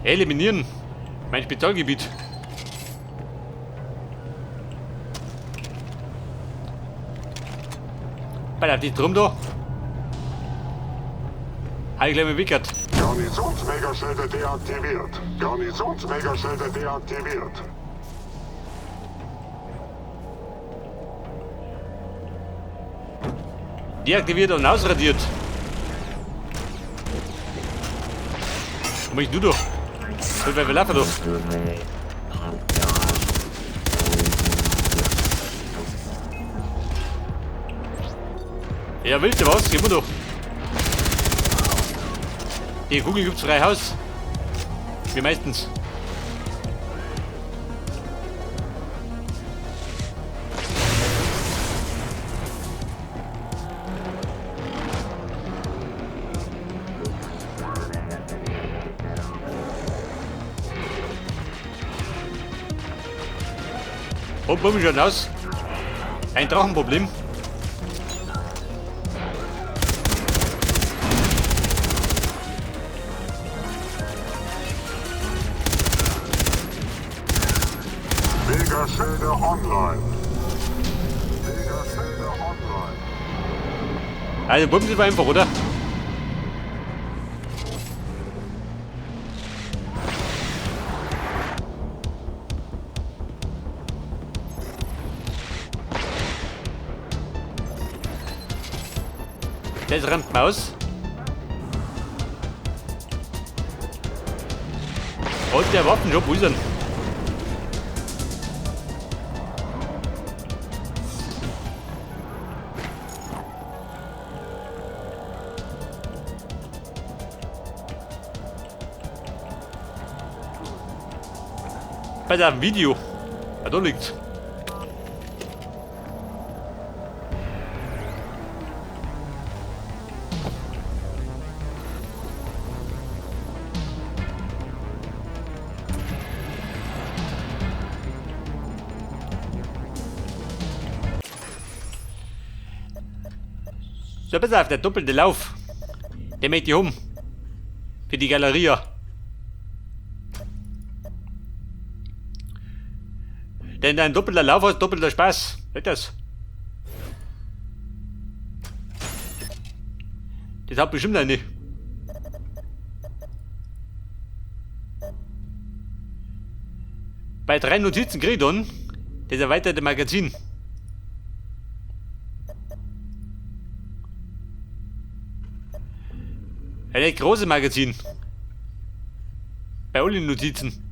Eliminieren. Mein Spezialgebiet. Bei die drum da. Hab ich gleich mal wickert. Garnisonsmegaschilde deaktiviert. Garnisonsmegaschilde deaktiviert. Deaktiviert und ausradiert. Komm ich du doch. Wer laufen doch. Ja, willst du was? Gib mir doch. Die Kugel gibt's frei Haus. Wie meistens. Und bumm, schon aus. Ein Drachenproblem. Megaschilde online. Megaschilde online. Also bumsen Sie einfach, oder? Das rennt Maus. Und der Waffenshop, wo ist er denn? Bei dem Video. Ah, da liegt's. So, pass auf, der doppelte Lauf. Der möchte ich um. Für die Galeria. Denn ein doppelter Lauf ist doppelter Spaß. Seht das? Das hat bestimmt eine. Bei 3 Notizen krieg ich dann das erweiterte Magazin. Ein großes Magazin. Bei allen Notizen.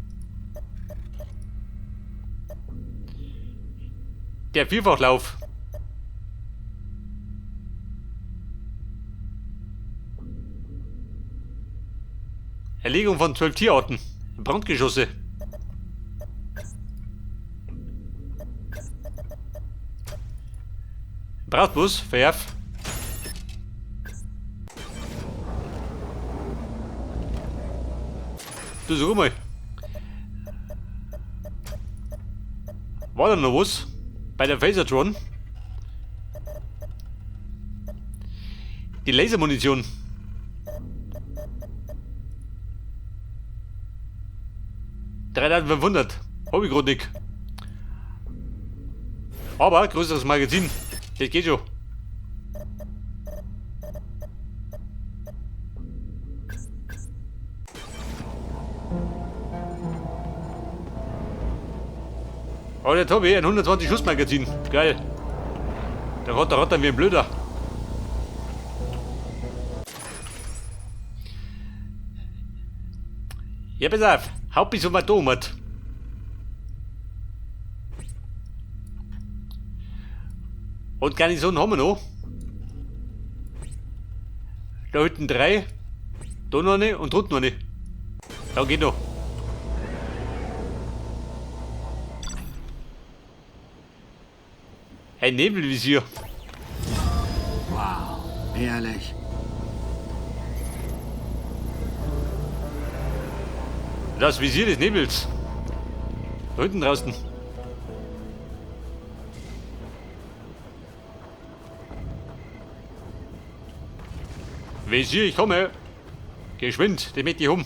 Der Vierfachlauf. Erlegung von 12 Tierarten. Brandgeschosse. Bratbus, Verf. Du sag mal. War da noch was? Bei der Phasertron? Die Lasermunition. 3500. Hab ich grad nicht. Aber größeres Magazin. Das geht schon. Oh, der Tobi, ein 120 Schuss Magazin. Geil. Der Rotter wie ein Blöder. Ja, pass auf. Hauptsache so mal da. Und Garnison haben wir noch. Da hinten 3. Da noch eine und drunten noch eine. Da geht noch. Ein Nebelvisier. Wow, ehrlich. Das Visier des Nebels. Da hinten draußen. Visier, ich komme. Geschwind, den möchte ich um.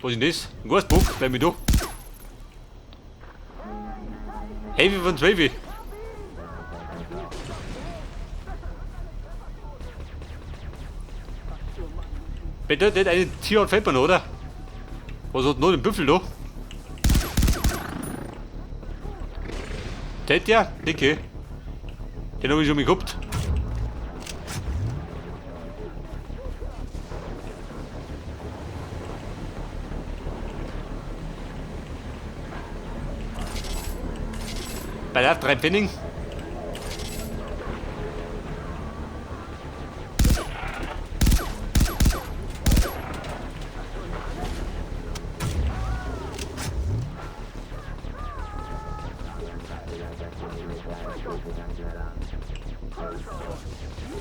Was ist denn das? Ein Gastbock, bleib mich da. Heavy von 12. Bitte, das eine Tierart fällt mir noch, oder? Was hat noch den Büffel da? Tät ja? Dicke. Den hab ich schon mal gehabt. Bei der 3 Pfennig.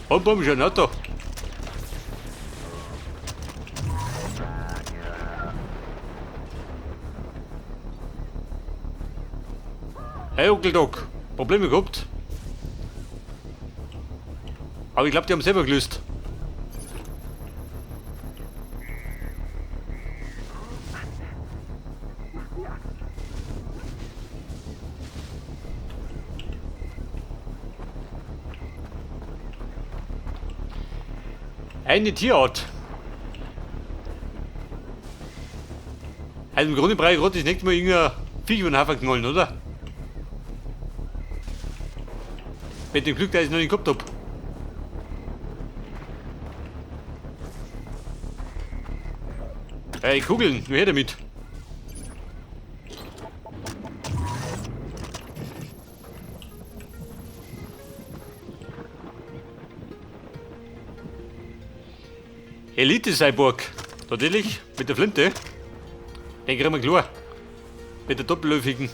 Bum, bum, schon Auto. Hey Onkel Doc, Probleme gehabt? Aber ich glaube, die haben selber gelöst. Eine Tierart. Also im Grunde brauche ich gerade das nächste Mal irgendein Viech über den Haufen knallen, oder? Mit dem Glück, dass ich noch nicht gehabt hab. Hey, Kugeln, nur her damit. Elite-Cyborg. Natürlich, mit der Flinte. Den kriegen wir klar. Mit der doppelläufigen.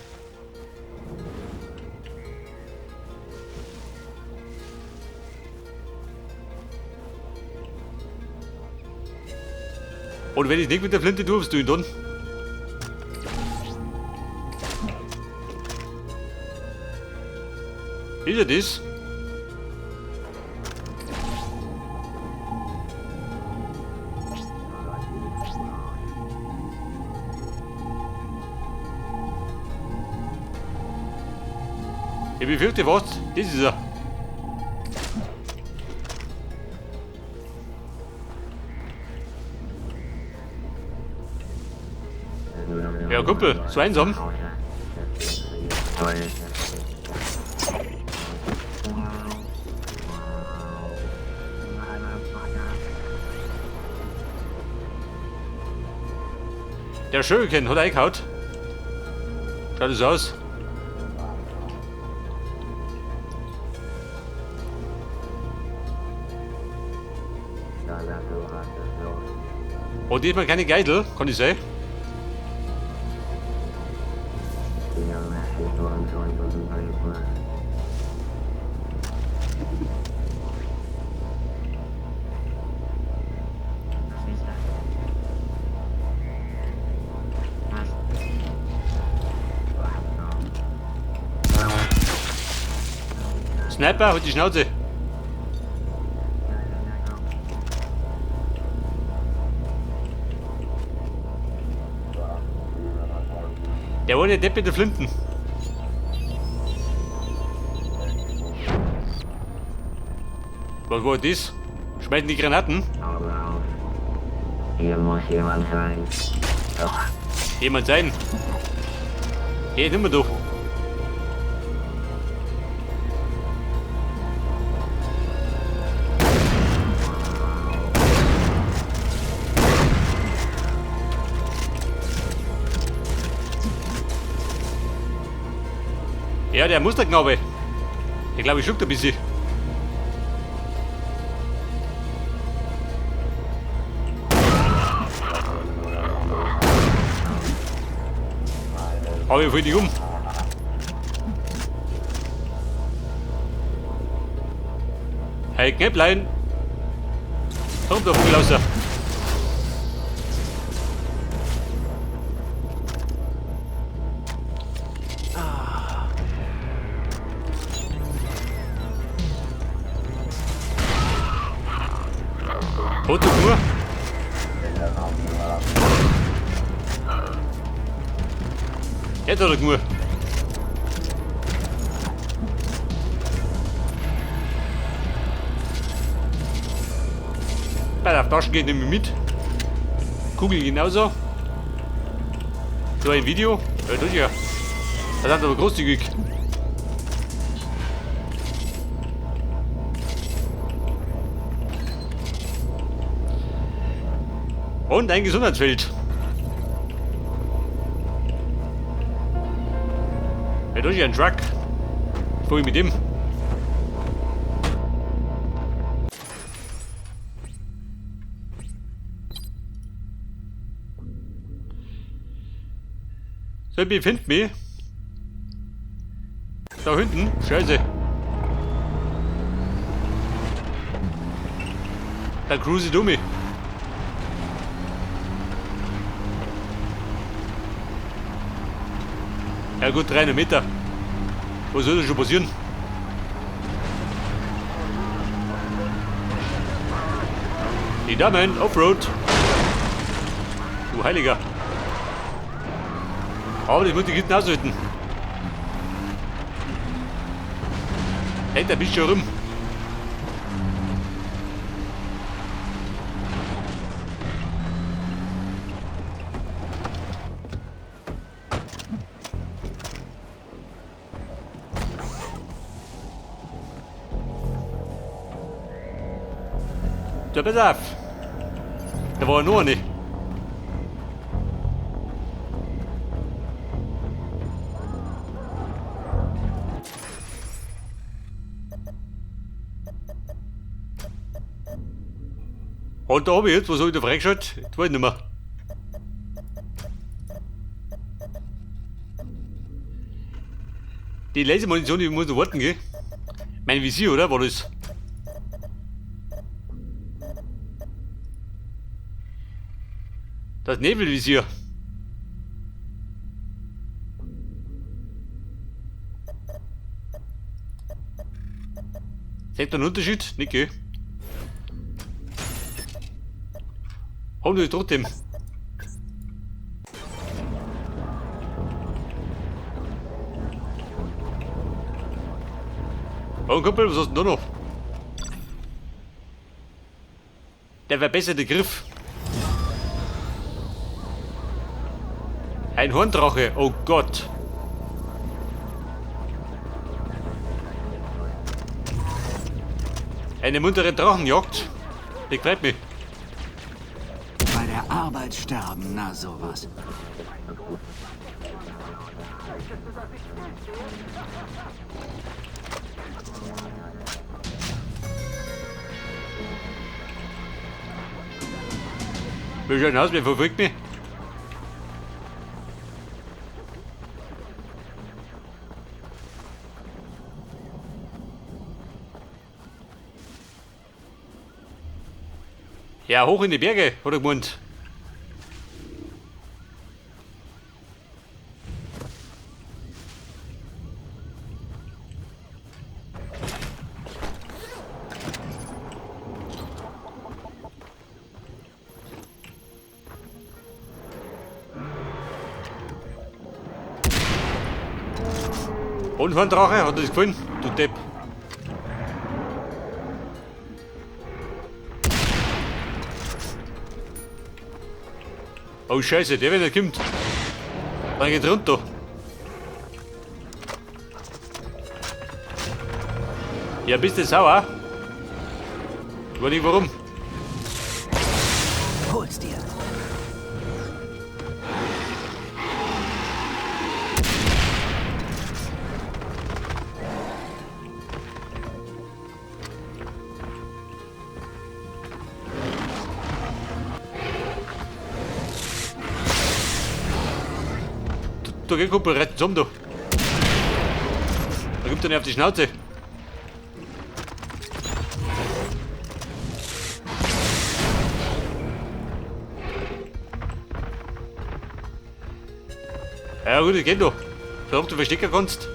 Und wenn ich nicht mit der Flinte tue, was tue ich dann? Ist ja das? Ich befürchte fast, das ist er. Ja, Kumpel, so einsam. Der Schöken hat eingehauen. Schaut es aus. Und diesmal keine Geidel, kann ich sein. Sniper, halt die Schnauze. Der war nicht Depp mit der Flinten. Was war das? Schmeißen die Granaten? Hier muss jemand sein. Doch. Jemand sein? Hey, nimm mal doch. Ja, der Musterknabe. Ich glaube, ich schluckt ein bisschen. Hau ich voll dich um. Hey, Knäpplein. Kommt der Vogel raus. Hat doch nur. Jetzt hat er genug. Bei der Taschen geht nämlich mit. Kugeln genauso. So ein Video. Ja, das ist ja. Das sind aber großzügig. Und ein Gesundheitsfeld. Ja, das ist ja ein Truck. Fahr ich mit dem. So, ich finde mich. Da hinten. Scheiße. Da cruise ich dumme. Ja gut, 300 Meter. Was soll da schon passieren? Die Damen, Offroad. Du Heiliger. Aber das muss die Kisten aushalten. Hey, da bist du schon rum. Da pass auf. Da war noch eine. Und da habe ich jetzt, was habe ich da freigeschaltet? Jetzt weiß ich nicht mehr. Die Lasermunition, die muss noch warten, gell? Mein Visier, oder? War das? Das Nebelvisier. Seht ihr einen Unterschied? Nicht, gell? Haben wir trotzdem. Oh Kumpel, was hast du denn da noch? Der verbesserte Griff. Ein Horndrache, oh Gott. Eine muntere Drachenjagd. Die gefällt mir. Bei der Arbeit sterben, na sowas. Wie schaut denn aus? Wer verfolgt mich? Ja, hoch in die Berge, hat er gemeint. Und Horndrache, hat dir das gefallen? Du Depp. Oh Scheiße, der wenn er kommt. Dann geht runter. Ja, bist du sauer? Ich weiß nicht warum. Hol's dir. Da geht Kumpel, rettet zusammen da. Da gibt er nicht auf die Schnauze. Ja gut, das geht doch. Solange du verstecken kannst.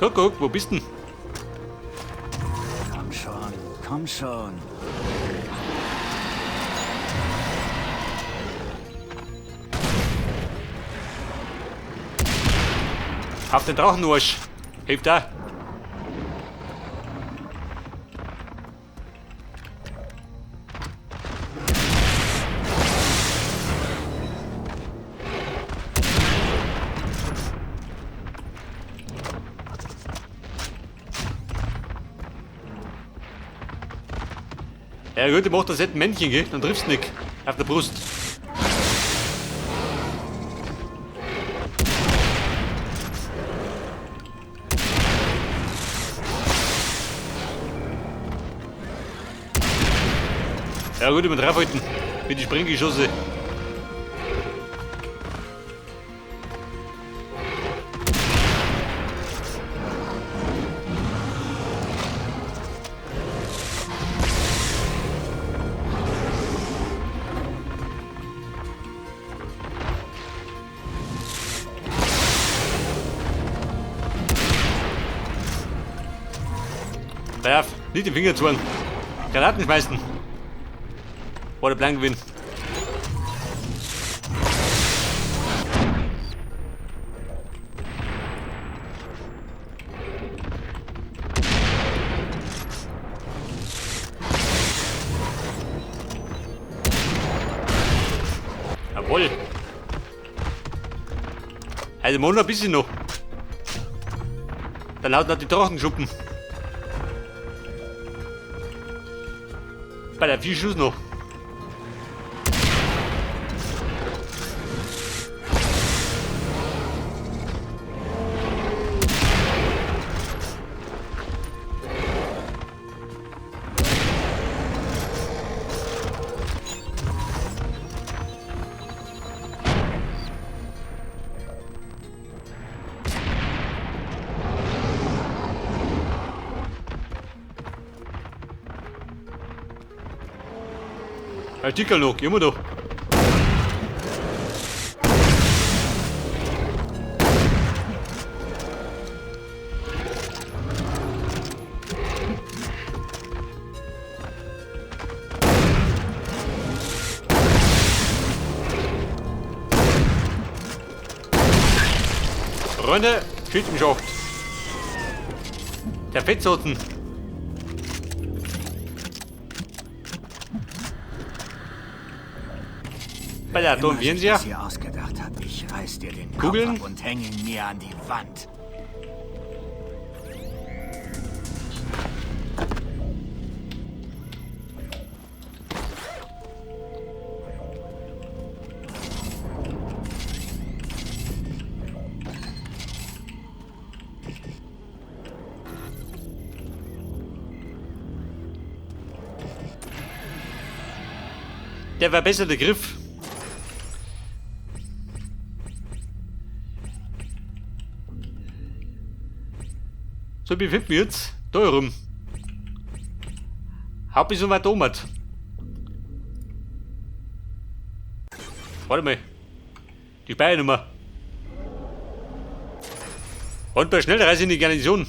Kuckuck, wo bist denn? Komm schon, komm schon. Auf den Drachenarsch. Hilft da. Ja gut, ich mach das ein Männchen, gell? Dann triffst du nicht. Auf der Brust. Ja gut, immer draufhalten. Mit die Sprenggeschosse. Werf, nicht den Finger zeigen. Granaten schmeißen. War der Plan gewinnt. Jawohl. Also noch ein bisschen noch. Dann haut noch die Drachenschuppen. Bei der 4 Schuss noch. Artikel noch, immer noch. Freunde, Schild im Schacht. Der Fettsorten. Bei der Immer Atom sich ja. das hier ausgedacht hat, ich reiß dir den Kopf Kugeln? ab und häng ihn mir an die Wand. Der verbesserte Griff. So, wie finden wir jetzt? Da herum. Hab ich so weit oben. Warte mal. Die Speichernummer. Und bei Schnellreise in die Garnison.